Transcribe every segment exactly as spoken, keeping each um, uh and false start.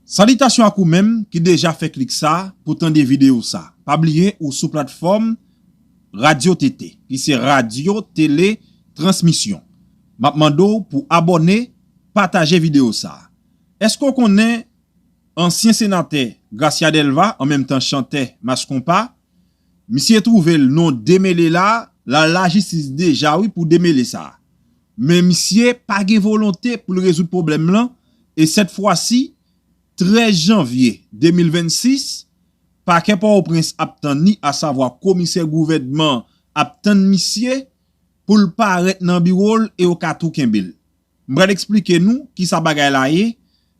Salitasyon ak ou menm ki deja fè klik sa pou tande videyo sa. Pa bliye ou sou platfòm Radyo T T, ki se Radyo Tele Transmisyon. M ap mande w pou abòne, pataje videyo sa. Èske w konnen ansyen senatè Gracia Delva, an menm tan chantè Mass Konpa, misye twouve l non demele la, l al lajistis deja wi pou demele sa. Men misye pa gen volonte pou l rezoud pwoblèm lan, e sèt fwa si, trèz janvye de mil vennsis, pakè Pòtoprens ap tann li, asavwa komisè gouvènman ap tann misye pou l parèt nan biwo l e yo ka tou kenbe l. M pral eksplike nou kisa bagay la ye,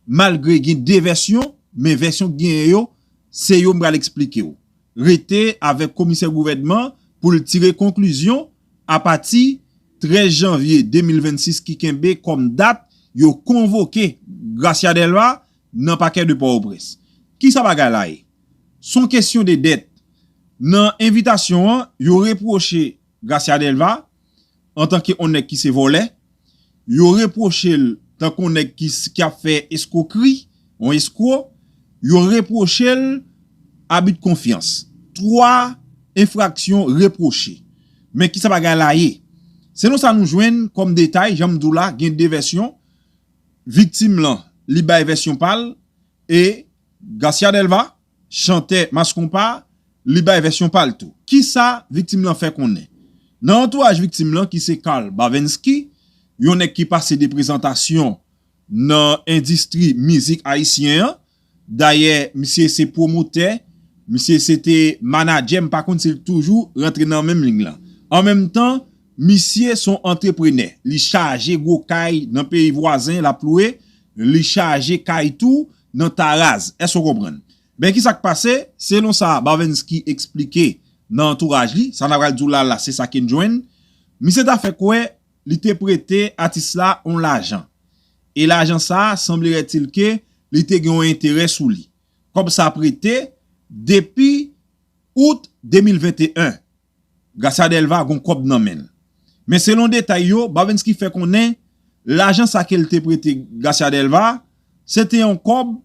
malgre gen de vèsyon, men vèsyon k genyen yo, se yo m pral eksplike w. Rete avèk komisè gouvènman pou l tire konklizyon apati trèz janvye de mil vennsis ki kenbe kòm dat yo konvoke Gracia Delva nan pakè de Pòtoprens. Kisa bagay la ye? Se yon kesyon de dèt. Nan envitasyon an, yo repwoche Gracia Delva antanke yon nèg ki se vòlè. Yo repwoche l tankou yon nèg ki, ki ap fè eskokri, yon eskwo. Yo repwoche l abi de konfyans. Twa enfraksyon repwoche. Men kisa bagay la ye? Selon sa nou jwenn kòm detay, jan m di w la, gen de vèsyon. Viktim lan, li bay vèsyon pa l, e Gracia Delva, chantè Mass Konpa, li bay vèsyon pa l tou. Kisa viktim lan fè konnen? Nan antouraj viktim lan, ki se Carl Bavensky, yon nèg ki pase de prezantasyon nan endistri mizik ayisyen an, dayè, misye se pwomotè, misye se te manadjè, m pa konn si l toujou rantre nan menm liy lan. An menm tan, misye se yon antreprenè. Li chaje gwo kay nan peyi vwazen, l ap lwe, li chaje kay tou nan Taraz. Èske w konprann? Ben, kisa k pase? Selon sa Bavensky eksplike nan antouraj li, sa n a pral di w la la, se sa ke n jwenn. Misye ta fè kwè li te prete atis la yon lajan. E lajan sa a, sanblerètil ke li te gen yon enterè sou li. Kòb sa prete depi out de mil venteyen. Gracia Delva gon kòb nan men l. Men selon detay yo, Bavensky fè konnen lajan sa ke l te prete Gracia Delva, se te yon kòb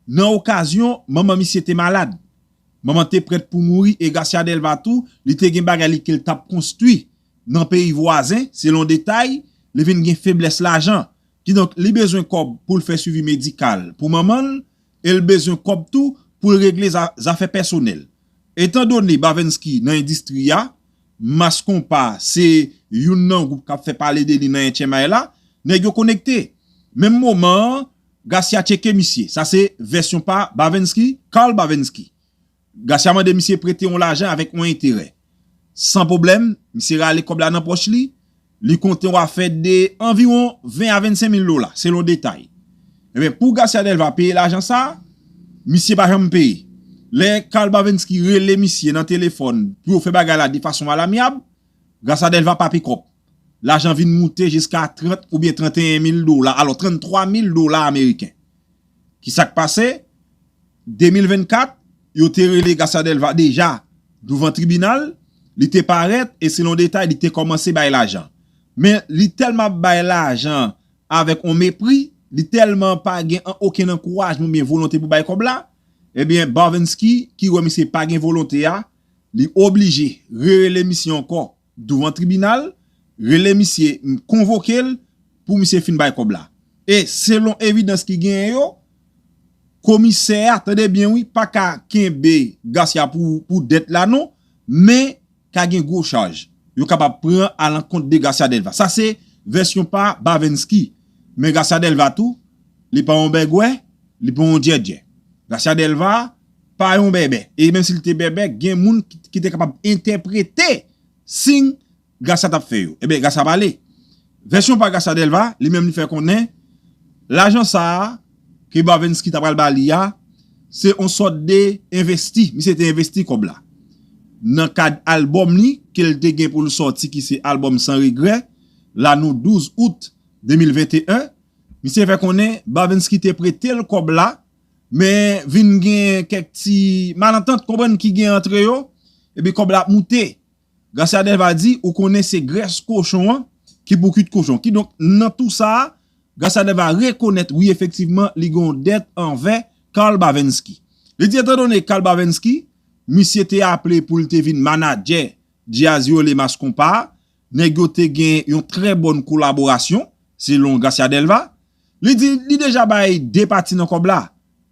nan okazyon manman misye te malad. Manman te prèt pou mouri e Gracia Delva tou, li te gen bagay li ke l t ap konstwi nan peyi vwazen, selon detay, li vin gen feblès lajan. Kidonk, li bezwen kòb pou l fè swivi medikal pou manman l, e l bezwen kòb tou pou l regle za-, zafè pèsonèl. Etandone Bavensky nan endistri a, Mass Konpa se youn nan gwoup k ap fè pale de li nan H M I la, nèg yo konekte. Menm moman an, Gracia tcheke misye. Sa se vèsyon pa Bavensky, Carl Bavensky. Gracia mande misye prete yon lajan avèk yon enterè. San pwoblèm, misye rale kòb la nan pòch li, li konte yon afè de anviwon ven a vennsenk mil dola, selon detay. Ebyen, pou Gracia Delva peye lajan sa a, misye pa janm peye. Lè Carl Bavensky rele misye nan telefòn pou yo fè bagay la de fason alamyab, Gracia Delva pa pikòp. Lajan vin moute jiska trant oubyen tranteyen mil dola, alò, tranntwa mil dola ameriken. Kisa k pase? De mil vennkat, yo te rele Gracia Delva deja douvan tribinal, li te parèt e selon detay, li te kòmanse bay lajan. Men li tèlman ap bay lajan avèk yon mepri, li tèlman pa gen an-, okenn ankourajman oubyen volonte pou bay kòb la, ebyen, Bavensky, ki wè misye pa gen volonte a, li oblije rerele misye ankò douvan tribinal, rele misye, m, konvoke l pou misye fin bay kòb la. E selon evidans ki genyen yo, komisè a, tande byen wi, pa ka kenbe Gracia pou, pou dèt la non, men ka gen gwo chaj yo kapab pran alankont de Gracia Delva. Sa se vèsyon pa Bavensky. Men Gracia Delva tou, li pa yon bègwè, li pa yon djèdjè. Gracia Delva pa yon bèbè. E menm si li te bèbè, gen moun ki, ki te kapab entèprete siy Gracia t ap fè yo. Ebyen, Gracia pale. Vèsyon pa Gracia Delva, li menm li fè konnen, lajan sa a ke Bavensky ta pral ba li a, se yon sòt de envesti. Misye te envesti kòb la. Nan kad albòm li, ke l te gen pou l sòti, ki se albòm Sans Regret, la nou douz out de mil venteyen, misye fè konnen Bavensky te prete l kòb la, men vin gen kèk ti malantant, konprann, ki gen antre yo, epi kòb la ap moute. Gracia Delva di, ou konnen se grès kochon an ki pou kuit kochon. Kidonk, nan tou sa a, Gracia Delva rekonèt, wi, efektivman, li gen yon dèt anvè Carl Bavensky. Li di etandone Carl Bavensky, misye te aple pou l te vin manadjè Diaz Yole Mass Konpa, nèg yo te gen yon trè bòn kolaborasyon, selon Gracia Delva. Li di li deja bay de pati nan kòb la.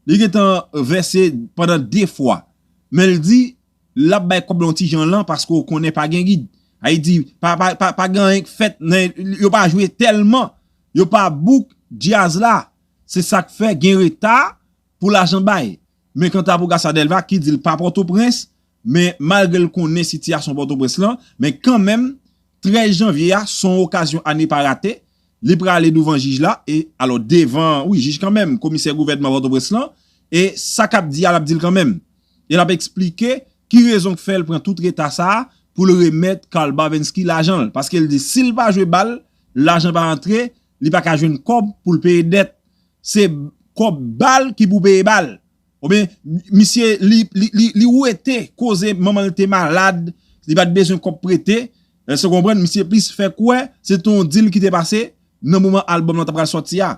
Li gentan vèse pandan de fwa. Men l di l ap bay kòb la yon ti jan lan paske w konnen pa gen gid. Sa vle di, pa, pa, pa, pa gen anyen k fèt, nan, yo pa jwe tèlman, yo pa book Diaz la. Se sa k fè gen reta pou lajan bay. Men kanta pou Gracia Delva ki di l pa Pòtoprens, men malgre l konnen sitiyasyon Pòtoprens lan, men kanmenm, trèz janvye a, se yon okazyon a ne pa rate, li prale douvan jij la, e, alò, devan, wi, jij kanmenm, komisè gouvènman Pòtoprens lan, e sa k ap di a, l ap di l kanmenm. E l ap eksplike ki rezon k fè l pran tout reta sa a pou l remèt Carl Bavensky lajan l. Paske l di si l pa jwe bal, lajan pa rantre, li pa ka jwenn kòb pou l peye dèt. Se kòb bal ki pou peye bal. Oubyen, misye, li, li, li, li wete koze manman l te malad, li pa t bezwen kòb prete. Èske w konprann? Misye plis fè kwè se te yon deal ki te pase nan moman albòm lan ta pral sòti a.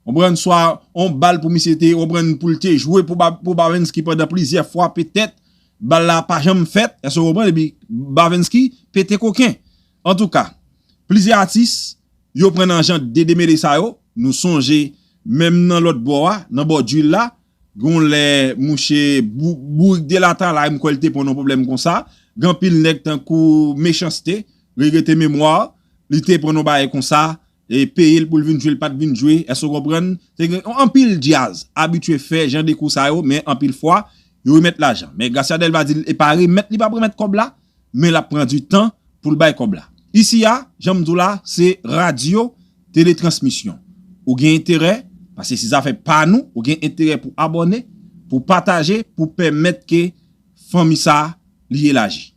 Konprann? Swa yon bal pou misye te, konprann, pou l te jwe pou, Ba- pou Bavensky pandan plizyè fwa petèt. Bal la pa janm fèt. Èske w konprann? Epi Bavensky pete koken. Antouka, plizyè atis, yo pran nan jan de demele sa yo. Nou sonje, menm nan lòt bò a, nan bò Djil la, gon lè mouche bou- bourik de latalay, m kwè l te pran yon pwoblèm konsa. Gen anpil nèg tankou Mechanste, regrete memwa, li te pran yon bagay konsa, e peye l pou l vin jwe, l pa t vin jwe, èske w konprann? Te gen anpil djaz abitye fè jan de kou sa yo, men anpil fwa, yo remèt lajan. Men Gracia Delva di l, e pa remèt, li p ap remèt kòb la, men l ap pran di tan pou l bay kòb la. Isi a, jan m di w la, se radyo teletransmisyon. Ou gen enterè, paske se zafè pa nou, ou gen enterè pou abòne, pou pataje, pou pèmèt ke fanmi sa a, li elaji.